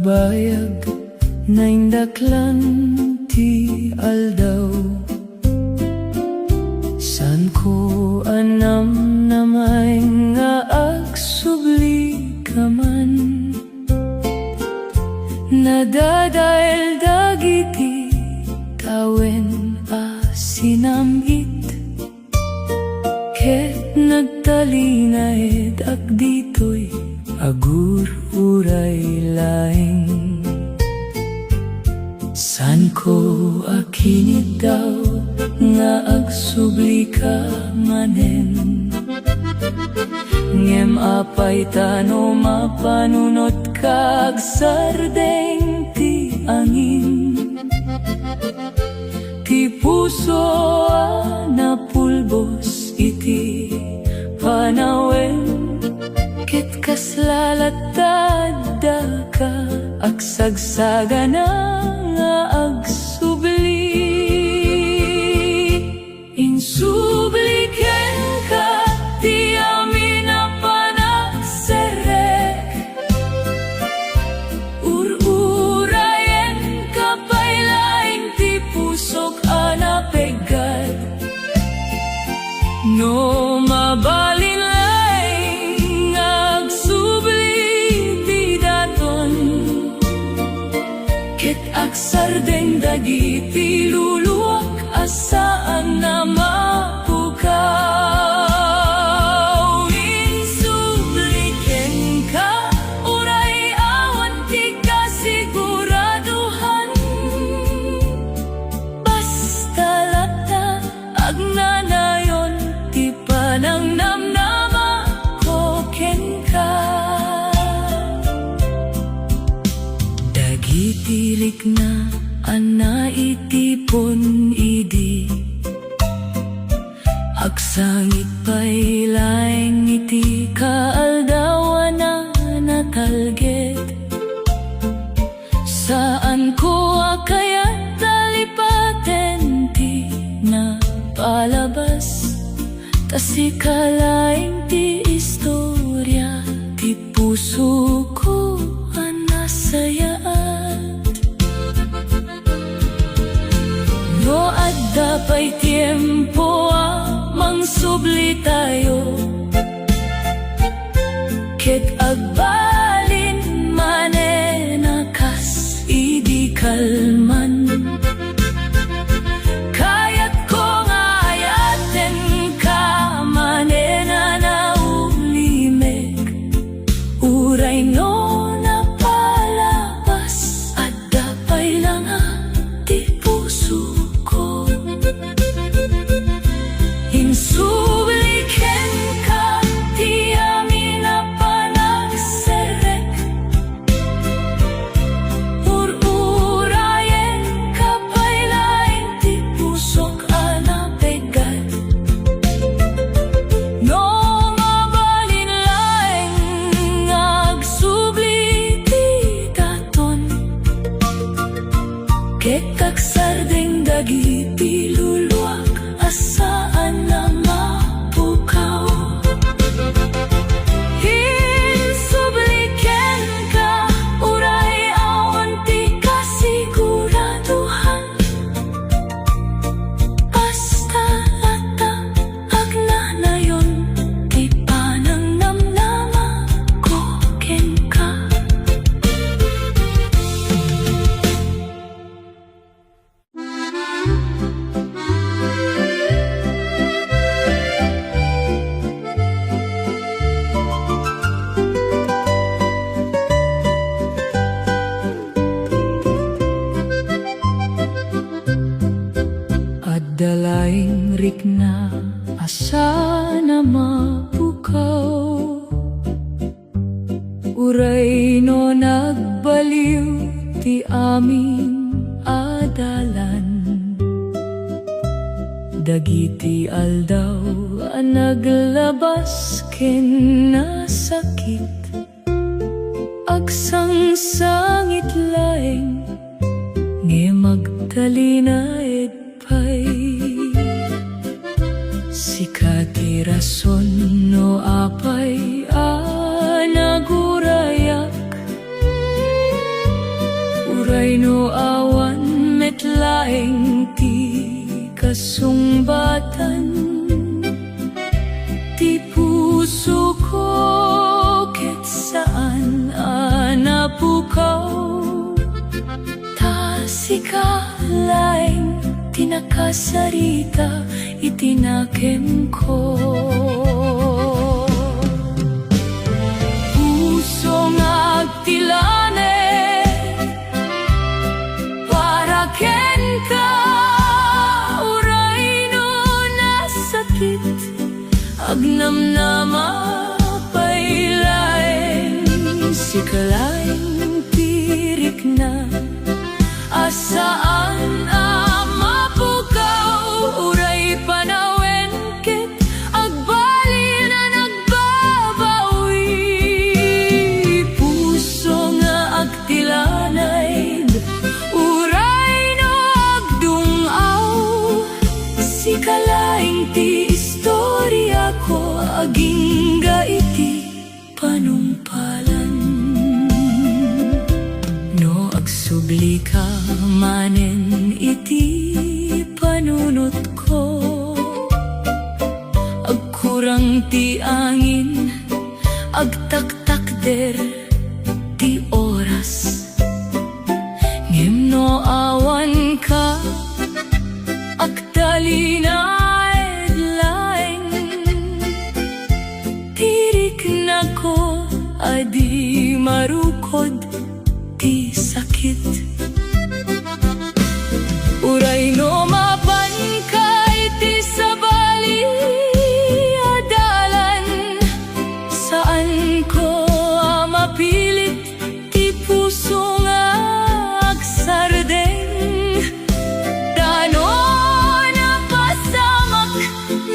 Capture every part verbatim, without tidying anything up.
Bayag, naindaklan ti aldaw. Saanko a namnamaen nga agsublika man. Nadadael dagiti tawen a sinam-it. Ket nagtalinaedak ditoy, agur-uray laeng. Saanko a kiniddaw nga agsublika manen. Ngem apay ta no mapanunotka, agsardeng ti angin? Ti puso a napulbos iti panawen, ket kasla latta addaka agsagsagana nga agsubli. Insubli kenka ti amin a panagserrek. Ur-urayenka pay laeng ti pusok a napeggad. No mabalin laeng nga agsubli ti daton, ket agsardeng dagiti luluak a saan a mapukaw. Insubli kenka, uray awan ti kasiguraduhan. Basta latta agnanayon ti panangnamnamako kenka. Dagiti rikna a naitipon idi agsangit pay laeng iti kaaldawan a natalged. Saanko a kayat a lipaten ti napalabas, ta sika laeng ti istoria ti pusoko a nasayaat. No adda pay tiempo a mangsubli tayo, ket agbalin manen a kas idi kalman. Kayatko nga ayatenka manen a naulimek, uray no napalabas, adda pay laeng ti pusoko. Insubli kenka ti amin a panagserrek. Ur-urayenka pay laeng ti pusok a napeggad. No mabalin laeng nga agsubli ti daton, ket agsardeng dagiti luluak a saan a mapukaw. Insubli kenka, uray awan ti kasiguraduhan. Basta latta agnanayon ti panangnamnamako kenka. Adda laeng rikna a saan a mapukaw. Uray no nagbaliw ti amin a dalan, dagiti aldaw a naglabas ken nasakit, agsangsangit laeng ngem agtalinaed pay. Sika ti rason no apay a nagurayak. Sungbatan ti pusoko ket saan a napukaw, ta sika laeng ti nakasarita iti nakemko. Puso nga agtilaned, para kenka, uray no nasakit, agnamnama pay laeng, sika laeng ti rikna a saan a mapukaw, uray panawen ket agbalin a nagbabawi. Puso nga agtilaned, uray no agdung-aw, sika laeng ti istoriako agingga iti panungpalan. No agsublika manen iti panunotko, agkurang ti angin, agtaktakder ti oras. Ngem no awanka, agtalinaed laeng ti riknako a di marukod ti sakit. Uray no mapanka iti sabali a dalan, saanko a mapilit ti puso nga agsardeng. Ta no napasamak,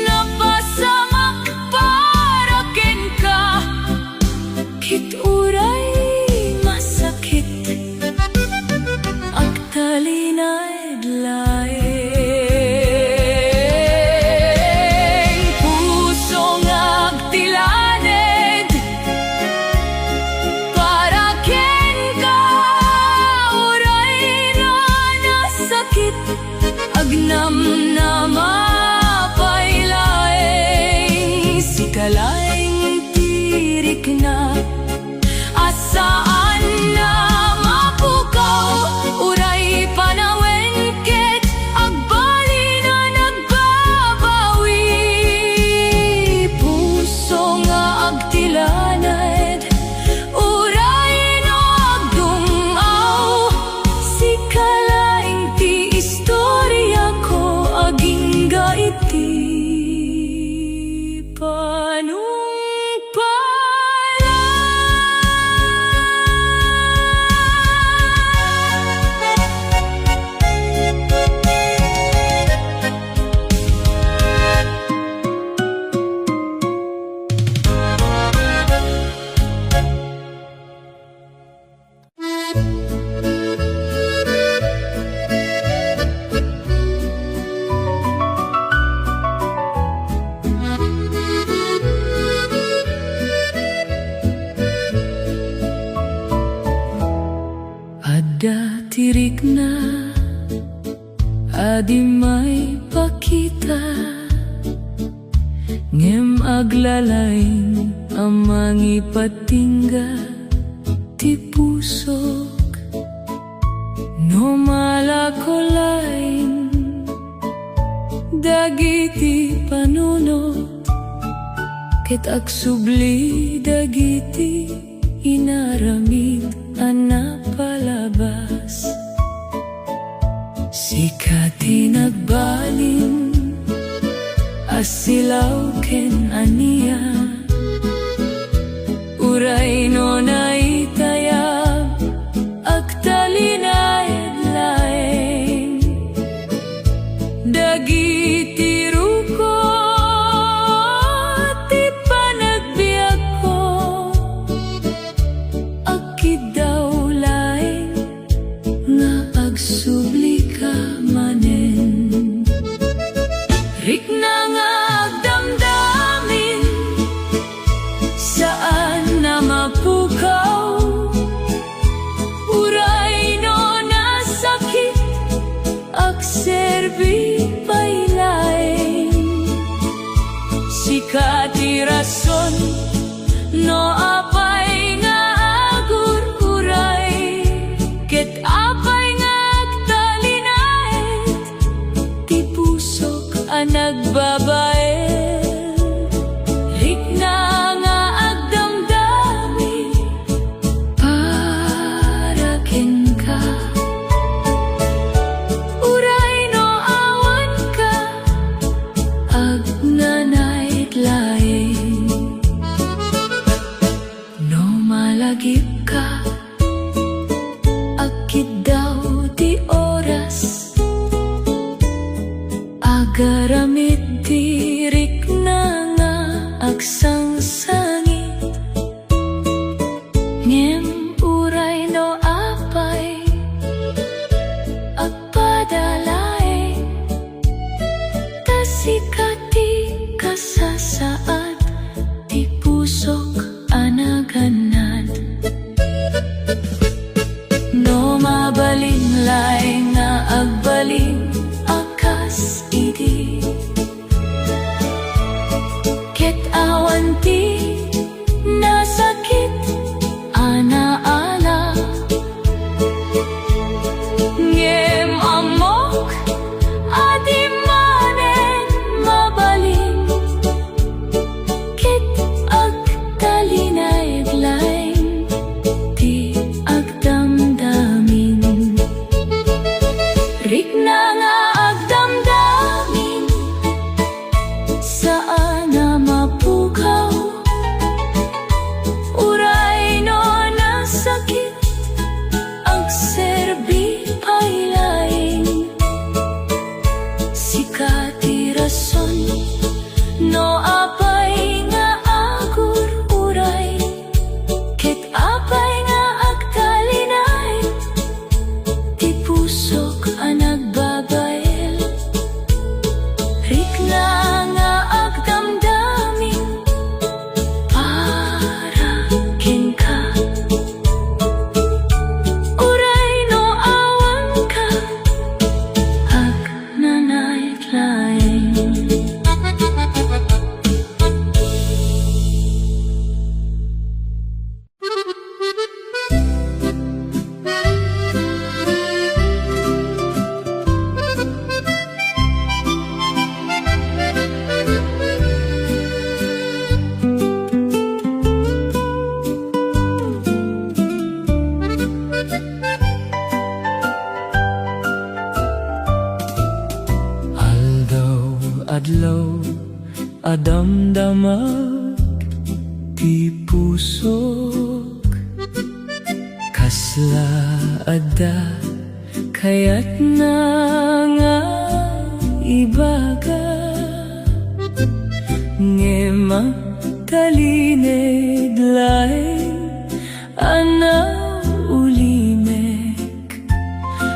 napasamak para kenka, ket uray masakit, agtalinaed laeng. Puso nga agtilaned, para kenka, uray no nasakit, agnamnama pay laeng, sika laeng ti rikna a saan a mapukaw, uray panawen ket agbalin a nagbabawi. Puso nga agtilaned, uray no agdung-aw, sika laeng ti istoriako agingga iti panungpalan. Adda ti rikna a di maipakita, ngem aglalaing a mangipatingga ti pusok. No malako laeng dagiti panunot, ket agsubli dagiti inaramid a napalabas. Sika ti nagbalin a silaw ken ania, uray no naitayab, agtalinaed laeng dagiti ruko ti panagbiagko. Agkiddaw laeng nga agsublika manen. Rikna nga agdamdamin, saan a mapukaw. Son, no apay nga agur-uray, ket apay nga agtalinaed ti pusok a nagbabael, rikna nga agdamdami para kenka. Uray no awanka, agnanaed laeng. No malagipka, agkiddaw ti oras. Agaramid ti rikna nga agsangsangit. Ngem uray no apay, agpada laeng, ta sika ti kasasaad ti pusok a nagannad. No mabalin laeng nga agbalin a kas idi, ket awan ti nasakit a naala. Ngem ammok a di manen mabalin, ket agtalinaed laeng ti agdamdamin. Rikna nga agdamdamin, saan a mapukaw. Uray no nasakit, agserbi pay laeng. Sika ti rason no apay nga agur-uray, ket apay nga agtalinaed ti pusok a nagbabael. Rikna nga agdamdamin para kenka. Uray no awanka, agnanaed laeng. Aldaw-adlaw, adamdamak ti pusok. Kasla adda kayatna nga ibaga, ngem agtalined laeng a naulimek.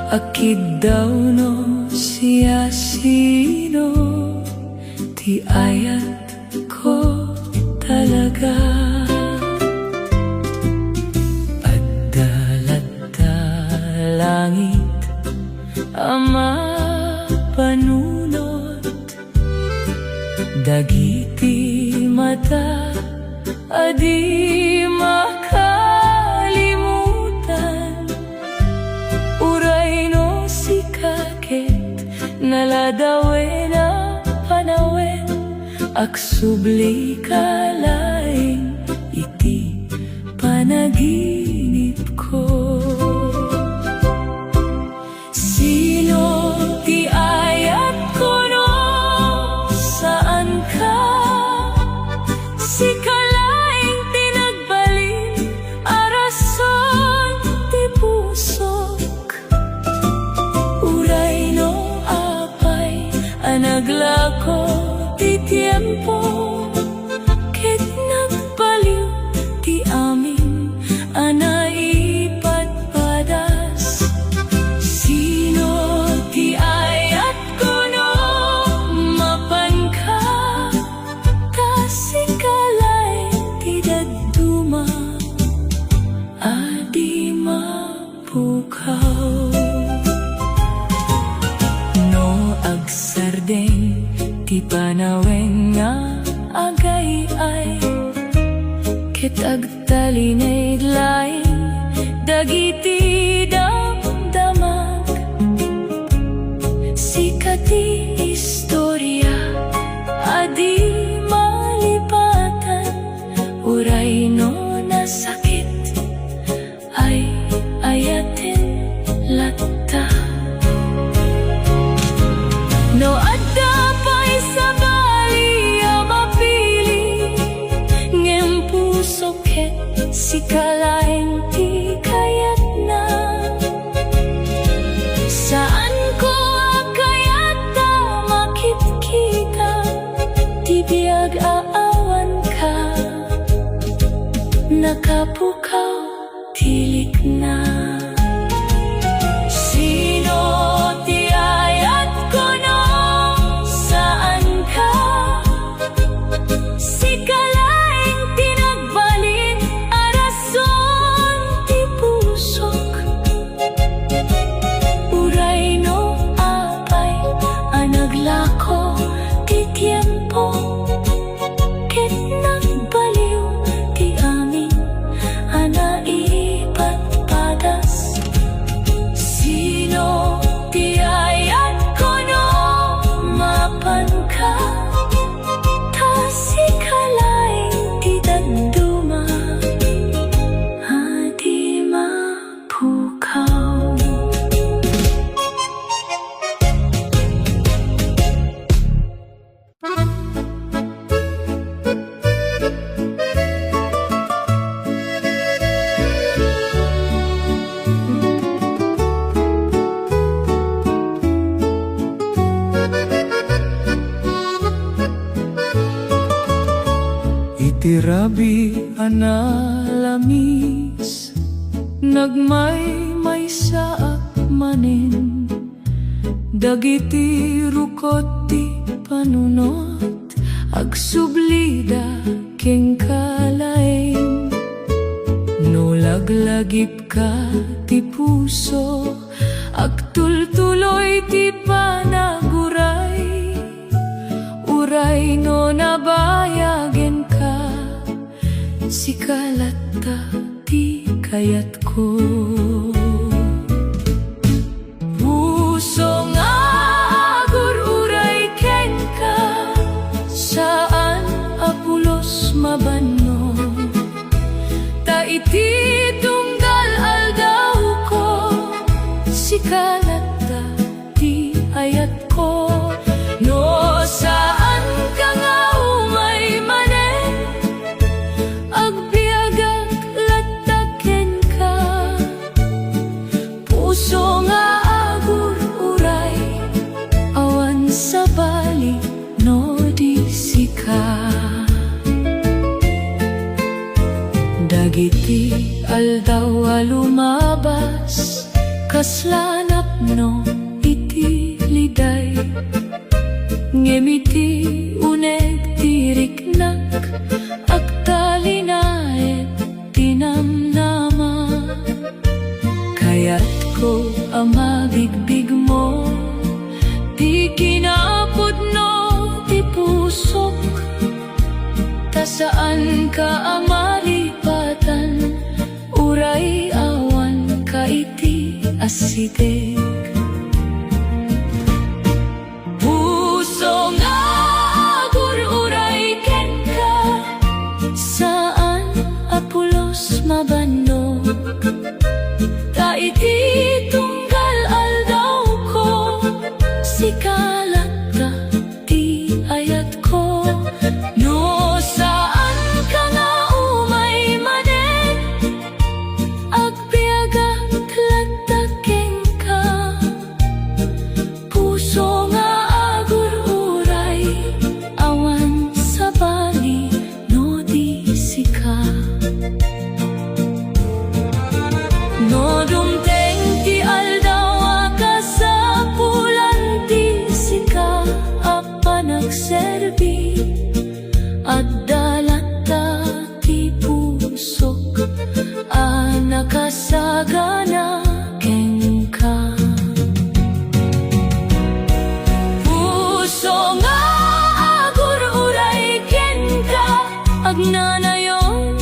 Akiddaw no siasino ti ayatko talaga. Adda latta langit a mapanunot, dagiti mata a di makalimutan. Uray no sika ket naladawen a panawen, agsublika laeng iti panaginipko. Sino ti ayatko no saanka? Sika laeng ti nagbalin a rason ti pusok. Uray no apay a naglako ti tiempo, ket ket agtalinaed laeng dagiti damdamag. Sika ti istoria a di malipatan, uray no nasakit, ay-ayaten latta. No adda pay sabali a mapili, ngem puso ket sika laeng ti kayatna. Saanko a kayat a makitkita ti biag a awanka. Nakapukaw ti likna. Sino ti ayatko no saanka? Sika laeng ti nagbalin a rason ti pusok. Uray no apay a naglako ti tiempo, ket nagbaliw ti amin a naipatpadas. Sino ti ayatko no mapanka? Ta sika laeng ti dadduma a di mapukaw. Iti rabii a nalamis, nagmaymaysaak manen. Dagiti rukot ti panunot, agsublida kenka laeng. No laglagipka ti puso, agtultuloy ti panaguray. Uray no nabayagenka, sika latta ti kayatko. Puso nga agur-uray kenka, saan a pulos mabanno. Ta iti tunggal aldawko, sika latta ti ayatko. No saanka nga umay manen, agbiagak latta kenka. Puso nga agur-uray, awan sabali no di sika. Dagiti aldaw a lumabas, kasla napno iti liday. Ngem iti uneg ti riknak, agtalinaed ti namnama. Kayatko a mabigbigmo ti kinapudno ti pusok, ta saanka a malipatan, uray awanka iti asideg. Puso nga agur-uray kenka, saan a pulos mabannog. Ta iti tunggal aldawko, sika latta ti ayatko. No saanka nga umay manen, agbiagak latta kenka. Puso nga agur-uray, awan sabali no di sika. No dumteng ti aldaw a kasapulan ti sika a panagserbi, adda latta ti pusok a nakasagana kenka. Puso nga agur-uray kenka, agnanayon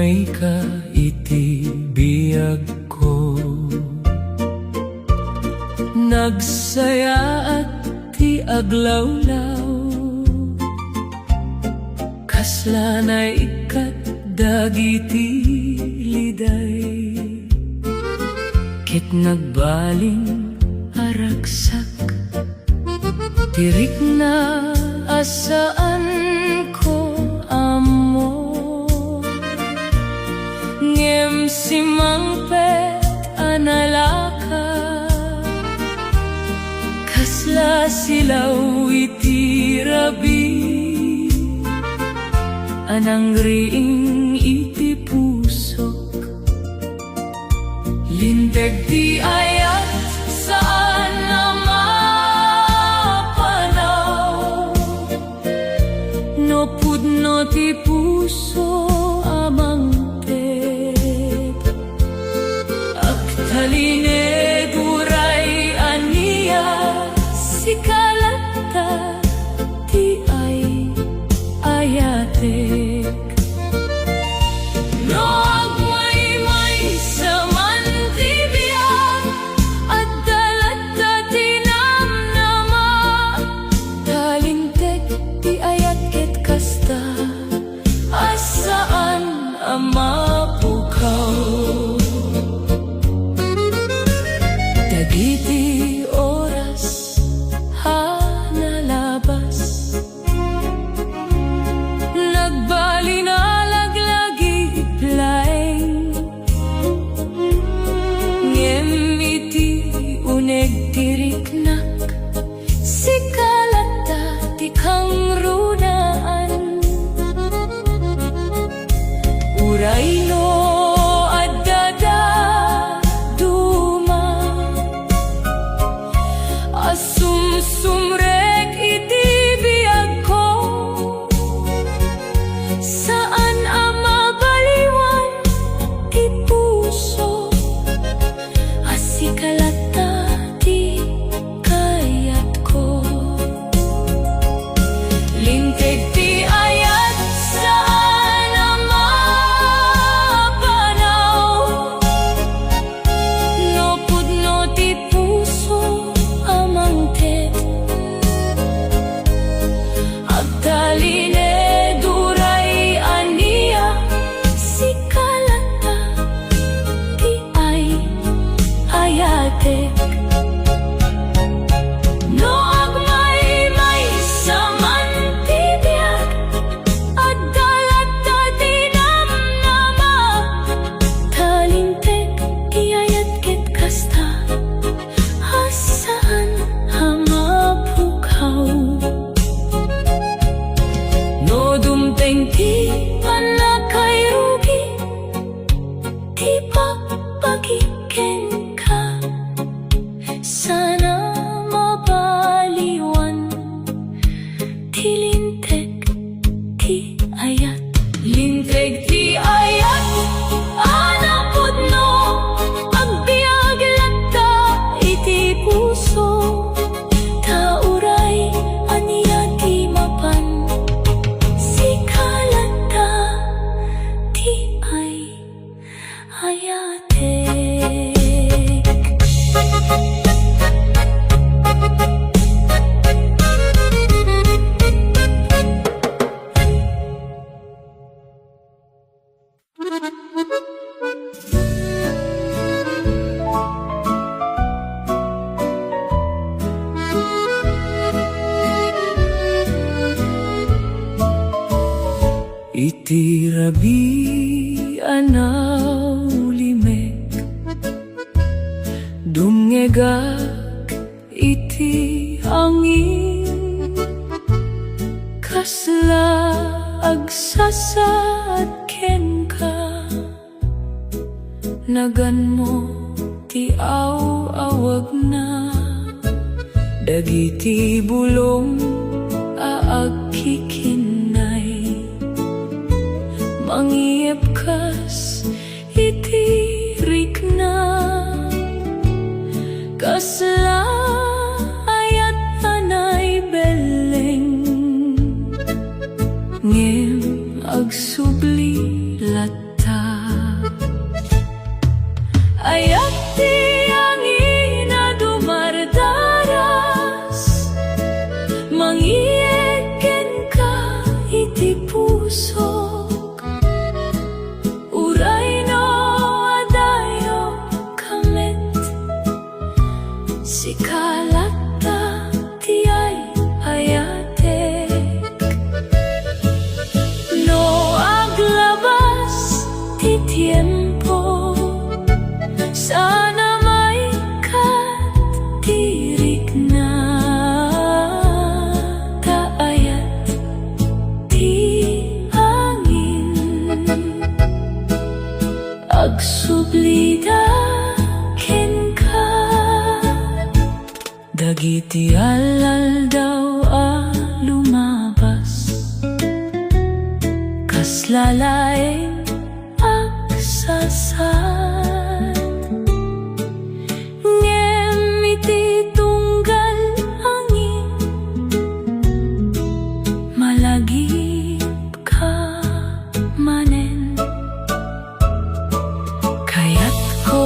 Ka iti biagko. Nagsayaat ti aglawlaw. Kasla naikkat dagiti liday. Ket nagbalin a ragsak ti rikna a saanko ammo. Ngem simmangpet a nalaka, kasla silaw iti rabii a nangriing iti pusok. Linteg ti ayat, saan a mapanaw. No pudno ti puso a mangted, agtalined uray ania, sika latta ti ay-ayatek. No agmaymaysa man ti biag, adda latta ti namnama. Ta linteg ti ayat ket kasta a saan a mapukaw. Dagiti oras a nalabas, nagbalin a laglagip laeng. Ngem iti uneg ti riknak, sika latta ti kangrunaan. Uray no adda dadduma a sumsumrek iti biagko, saan a mabaliwan ti puso a sika latta ti kayatko. Linteg ti ayat, saan a mapanaw. No pudno ti puso a mangted, agtalined uray ania, sika latta ti ay-ayatek. No agmaymaysa man ti biag, adda latta ti namnama. Ta linteg ti ayat ket kasta a saan a mapukaw. No dumteng ti pannakairugi, ti pagbagi kenka, saan a mabaliwan ti linteg ti ayat. Linteg ti ayat a napudno, agbiag latta iti puso, ta uray ania ti mapan, sika latta ti ay-ayatek. Iti rabii a naulimek, dumngegak iti angin, kasla agsasaad kenka. Naganmo ti aw-awagna, dagiti bulong a agkikinnay, mangiepkas iti rikna, kasla ayat a naibelleng, ngem agsubli latta. Ti al-aldaw a lumabas, kasla laeng agsasad. Ngem iti tunggal angin, malagipka manen. Kayatko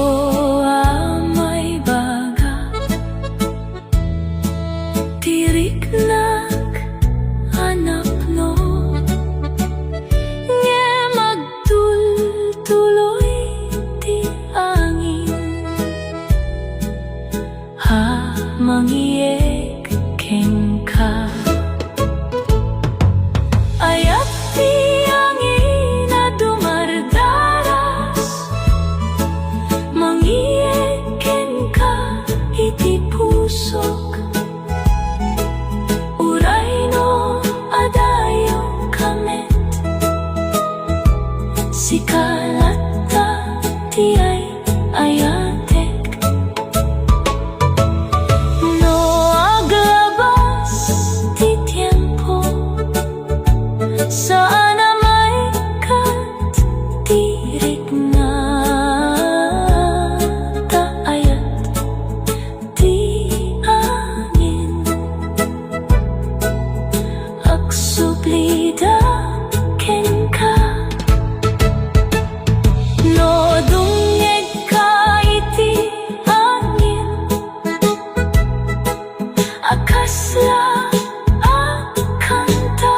a maibaga ti riknak a napno, ngem agtultuloy ti angin a mangiek kenka. Ayat ti angin a dumardaras, mangiek kenka iti pusok. Uray no adayonka met, sika latta ti ay-ayatek. No aglabas ti tiempo, saan a maikkat ti riknak ta ayat ti angin. Agsublida kenka. No dumngegka iti angin a kasla a kanta,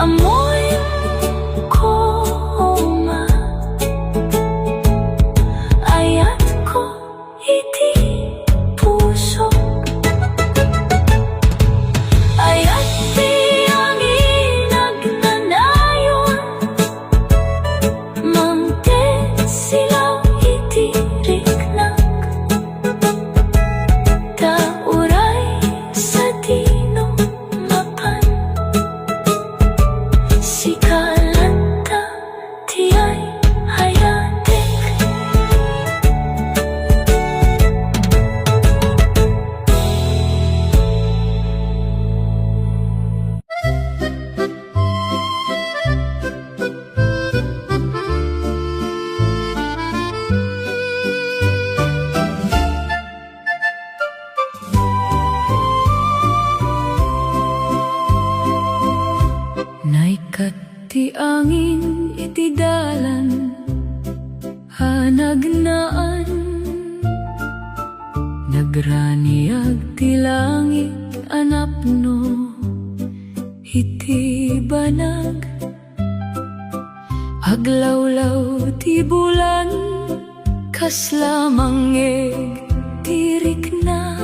ammoen koma, ayatko iti pusok. Ayat ti angin agnanayon, mangted silaw iti riknak. Ta uray sadino mapan, sika latta ti ay-ayatek. Naikkat ti angin iti dalan a nagnaan, nagraniag ti langit a napno iti banag. Aglawlaw ti bulan, kasla mangngeg ti rikna.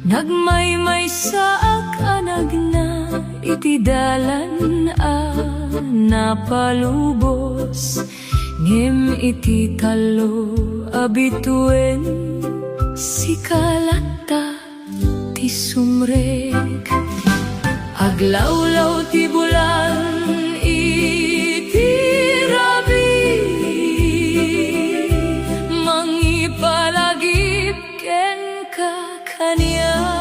Nagmaymaysaak a nagna iti dalan a napalubos, ngem iti tallo a bituen, sika latta ti sumrek. Aglawlaw ti bulan iti rabii, mangipalagip kenka kaniak.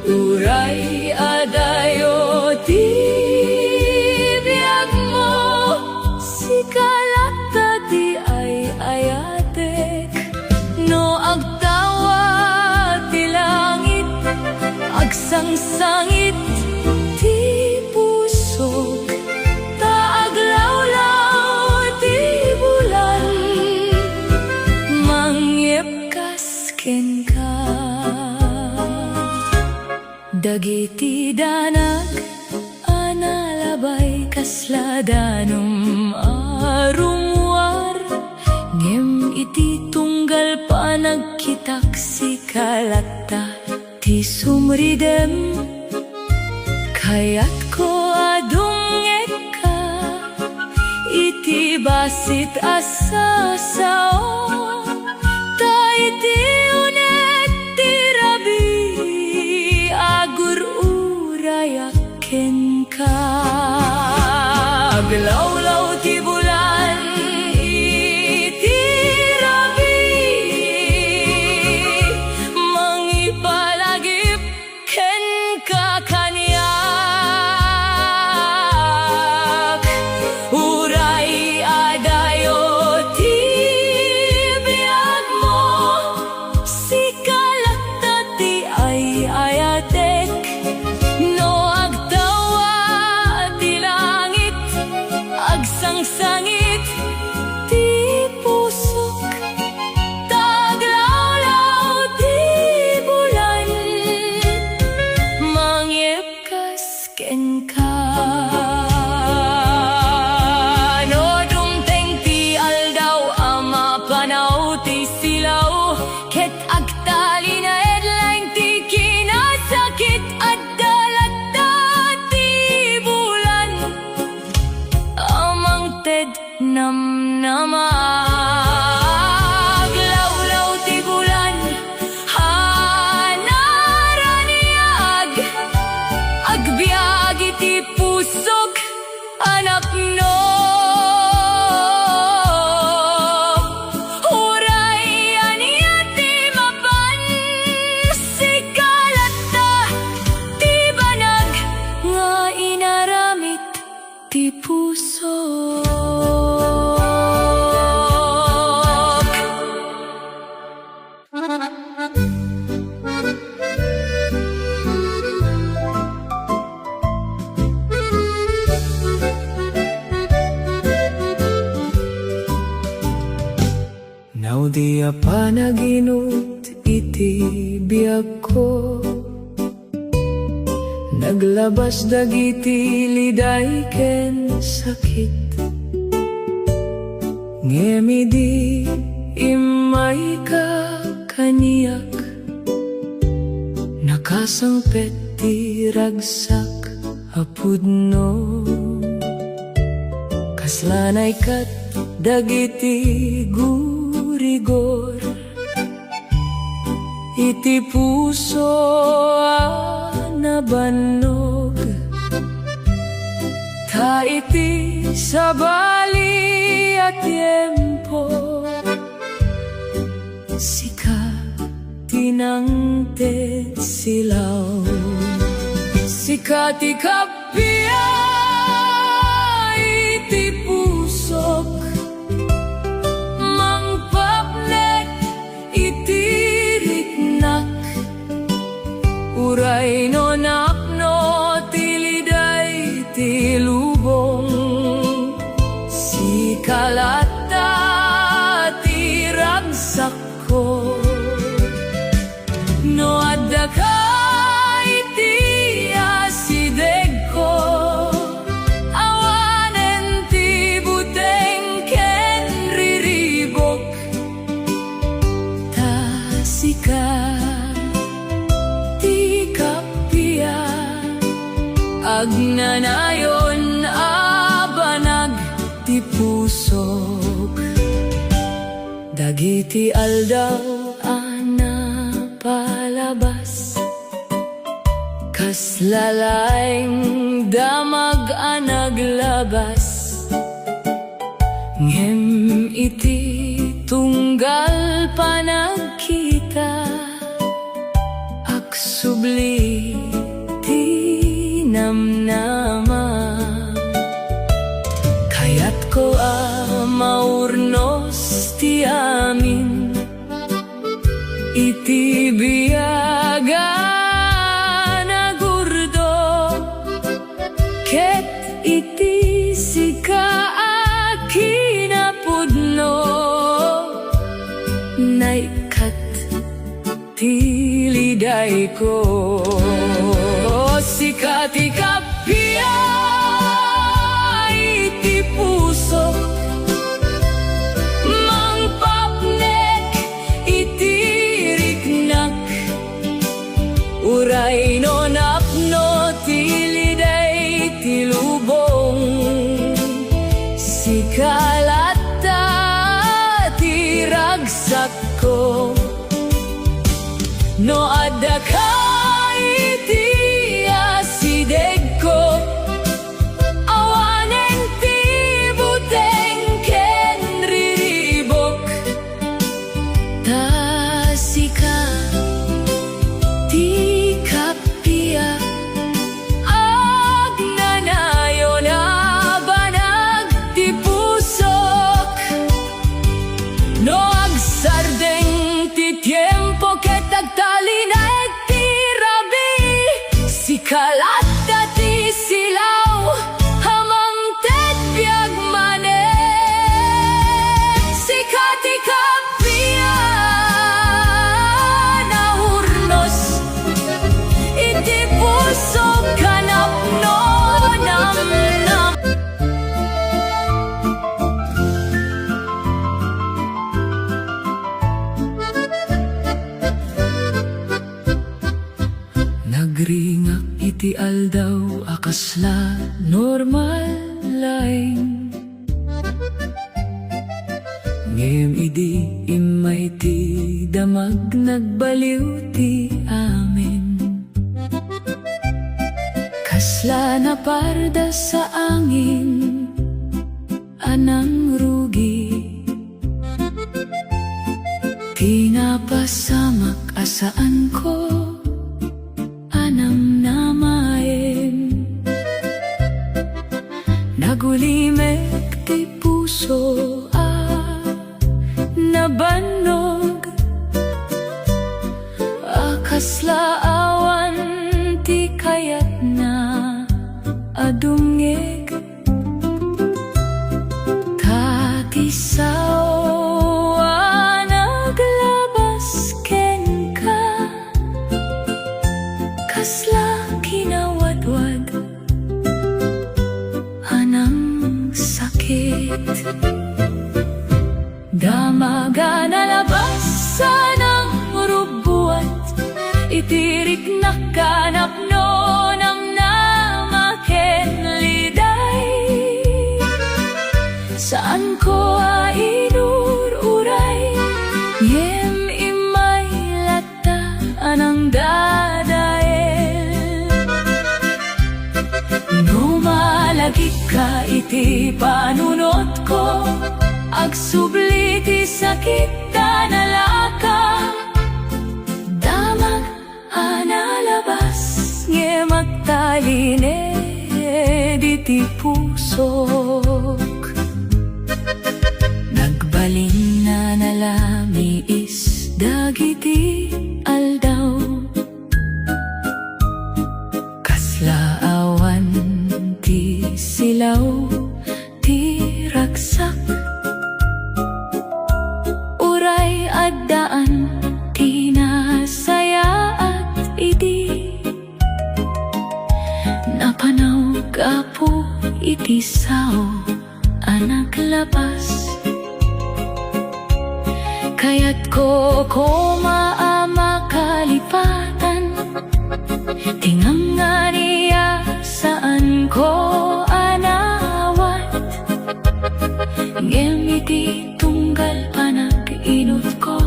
Uray adayo ti biagmo, sika latta ti ay-ayatek. No agtawa ti langit, agsangsangit ti pusok, ta aglawlaw ti bulan, mangyepkas kenka. Dagiti danag a nalabay kasla danum a rummuar, ngem iti tunggal panagkitak, sika latta ti sumridem. Kayatko a dumngegka iti bassit a sasao, ta iti unet ti rabii, agur-urayak kenka. Aglawlaw ti bulan iti ti silaw, ket agtalinaed laeng ti kinasakit. Adda latta ti bulan a mangted namnama. Aglawlaw ti bulan a naraniag, agbiag iti pusok a napno. Uray ania ti mapan, sika latta ti banag nga inaramid ti pusok. Naudi a panaginut iti biagko, naglabas dagiti liday ken sakit. Ngem idi immayka kaniak, nakasangpet ti ragsak a pudno. Kasla naikkat dagiti gurigor iti puso a nabannog. Ta iti sabali a tiempo, sika ti nangted silaw. Sika ti kappia iti pusok, mangpapnek iti riknak. Uray no napno ti liday ti lubong, sika latta ti ragsakko. No addaka iti asidegko, awanen ti buteng ken riribok, ta sika ti kappia, agnanayon a banag ti pusok. Dagiti aldaw a napalabas, kasla laeng damag a naglabas. Ngem iti tunggal panagkita, agsubli ti namnama. Kayatko a maurnos ti amin iti biag a nagurdo, ket iti sika a kinapudno, naikkat ti lidayko. Sika ti kappia iti pusok, mangpapnek iti riknak. Uray no napno ti liday ti lubong, sika latta ti ragsakko. No addaka iti asidegko, awanen ti buteng ken riribok, ta sika ti kappia, agnanayon a banag ti pusok. No agsardeng ti tiempo ket agtalinaed ti rabii, sika latta ti silaw a mangted biag manen. Sika ti kappia, naurnos iti pusok a napno namnama. Ringak iti aldaw a kasla normal laeng. Ngem idi immay ti damag, nagbaliw ti amin. Kasla napardas a angin a nangrugi. Ti napasamak a saanko a namnamaen. Nagulimek ti puso a nabannog, a kasla awan ti kayatna a dumngeg. Ta ti sao a naglabas kenka, kasla kinawadwad a nangsakit. Damag a nalabas a nangrubbuat, iti riknak a napno, namnama ken liday. Saanko a inur-uray, ngem immay latta a nangdadael. No malagipka iti panunotko, agsubli ti sakit ta nalaka. Damag a nalabas, ngem agtalined iti pusok. Nagbalin a nalamiis dagiti aldaw. Kasla awan ti silaw ti ragsak. Uray addaan ti nasayaat idi napanaw gapu iti sao a naglabas. Kayatko koma a makalipatan ti ngangnganiak, saanko a naawat. Ngem iti tunggal panag-inutko,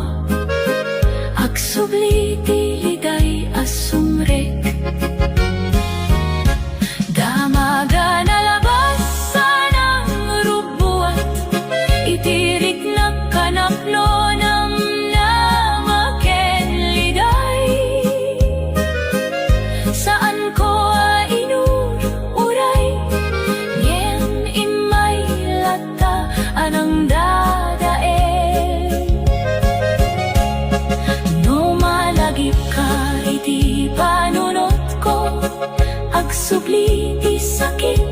agsubli ti liday a sumrek. Damag a nalabas a nangrubbuat, iti riknak a napno, namnama ken liday. Saanko a inur-uray, ngem immay latta a nangdadael. No malagipka iti panunotko, agsubli ti sakit